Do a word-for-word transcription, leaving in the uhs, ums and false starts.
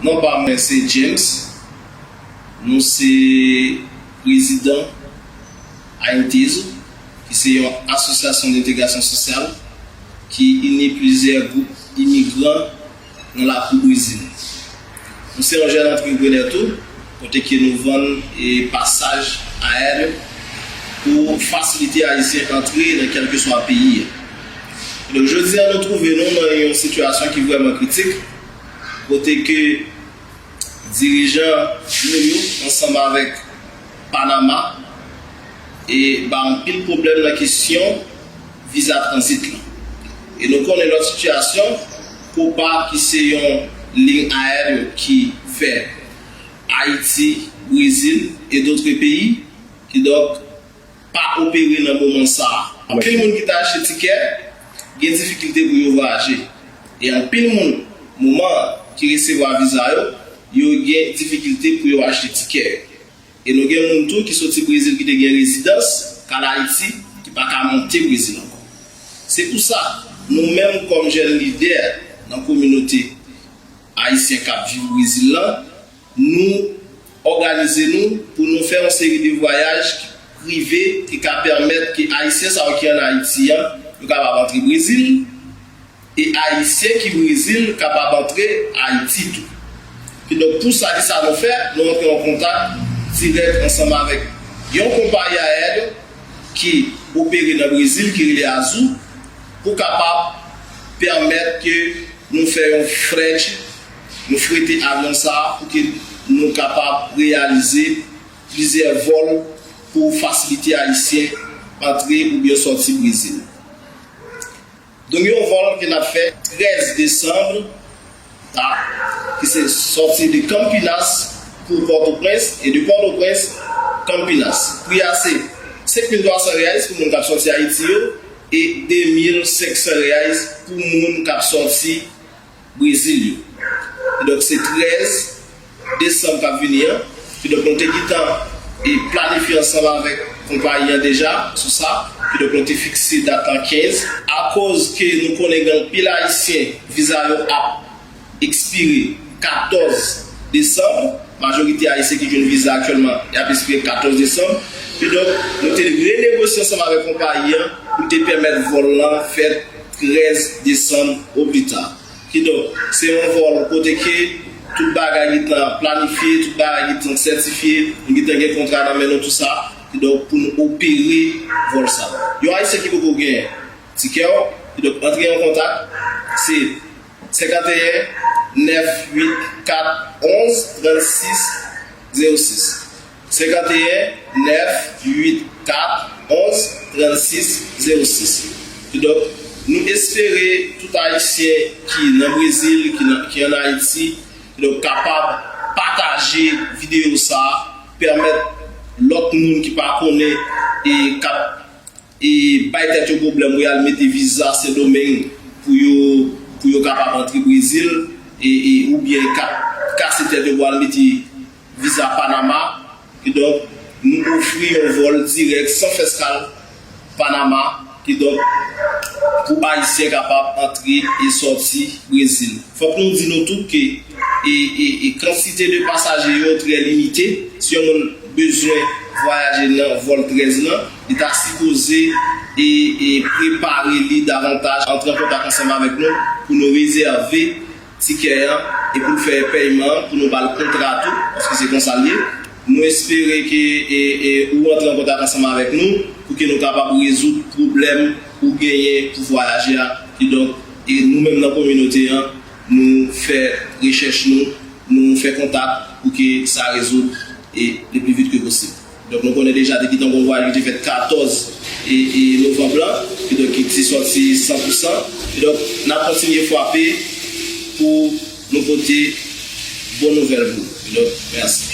Non pa mwen se James. Nou se prezidan AINTESO, ki se yon asosyasyon de entegrasyon sosyal ki ini plizyè gwoup imigran nan lakou Brezil. Nou se yon jèn antreprenè tou, kote ke nou vann e pasaj aeryo pou fasilite Ayisyen antre nan kèlkeswa peyi a. Donk, jodi a, nou twouve nou nan yon sitiyasyon ki vrèman kritik, kote ke dirijan nou yo, ansanm avèk Panama, e ba anpil pwoblèm nan kesyon viza tranzit lan. E nou konnen lòt sitiyasyon, Copa, ki se yon liy aeryo ki fè Ayiti, Brezil e dotre peyi, kidonk pa opere nan moman sa a. Anpil moun ki ta achte tikè gen difikilte pou yo vwayaje. E anpil moun, moman ki resevwa viza yo, yo gen difikilte pou yo achte tikè yo. E nou gen moun tou ki soti Brezil ki te gen rezidans k al Ayiti, ki pa ka monte Brezil ankò. Se pou sa, nou menm kòm jèn lidè nan kominote ayisyen k ap viv Brezil lan, nou òganize nou pou nou fè yon seri de vwayaj ki prive, ki ka pèmèt ke Ayisyen sa yo ki ann Ayiti an, yo kapab antre Brezil, e Ayisyen ki Brezil kapab antre Ayiti tou. Kidonk, pou sa, ki sa nou fè, nou antre an kontak dirèk ansanm avèk yon konpayi aeryo ki opere nan Brezil, ki rele Azul, pou kapab pèmèt ke nou fè yon frèt, nou frete avyon sa a pou ke nou kapab reyalize plizyè vòl pou fasilite Ayisyen antre oubyen sòti Brezil. Donk, yon vòl ke n ap fè trèz desanm, a, ki se sòti de Campinas pou Pòtoprens, e de Pòtoprens, Campinas. Pri a se senk mil twa san reais pou moun k ap sòti Ayiti yo, e de mil senk san reais pou moun k ap sòti Brezil yo. Kidonk, se trèz desanm k ap vini an. Kidonk, nou te gentan e planifye ansanm avèk konpayi an deja sou sa. Kidonk, nou te fikse dat lan kenz. Akoz ke nou konnen gen anpil Ayisyen, viza yo ap ekspire katòz desanm. Majorite Ayisyen ki jwenn viza aktyèlman, y ap ekspire katòz desanm. Kidonk, nou te renegosye ansanm avèk konpayi an pou te pèmèt vòl lan fèt trèz desanm o pli ta. Kidonk, se yon vòl kote ke tout bagay gentan planifye, tout bagay gentan sètifye, nou gentan gen kontra nan men nou, tou sa. Kidonk, pou nou opere vòl sa. Yon Ayisyen ki poko gen tikè w, kidonk, antre an kontak, se senkanteyen nèf uit kat onz trannsis zewo sis. Senkanteyen nèf uit kat onz trannsis zewo sis. Kidonk, nou espere tout Ayisyen ki nan Brezil, ki nan, ki ann Ayiti, kidonk, kapab pataje videyo sa a, pèmèt lòt moun ki pa konnen e k ap e bay tèt yo pwoblèm pou y al mete viza Sendomeng pou yo, pou yo kapab antre Brezil, e, e, oubyen k ap kase tèt yo pou al mete viza Panama. Kidonk, nou ofri yon vòl dirèk san fè eskal Panama, kidonk, pou Ayisyen kapab antre e sòti Brezil. Fòk nou di nou tou ke e, e, e kantite de pasaje yo trè limite. Si yon moun bezwen vwayaje nan vòl trèz lan, li ta sipoze e, e prepare li davantaj, antre an kontak ansanm avèk nou pou nou rezève tikè an e pou l fè pèyman an, pou nou ba l kontra tou, paske se konsa l ye. Nou espere ke e, e, ou antre an kontak ansanm avèk nou pou ke nou kapab rezoud pwoblèm ou genyen pou vwayaje a. Kidonk, e nou menm nan kominote an, nou fè rechèch nou, nou fè kontak pou ke sa rezoud e le pli vit ke posib. Donk, nou konnen deja te gentan gon vwayaj ki te fèt katòz e, e novanm lan, kidonk ki te sòti san pou san. Kidonk, n ap kontinye frape pou nou pote bon nouvèl pou nou. Kidonk, mèsi.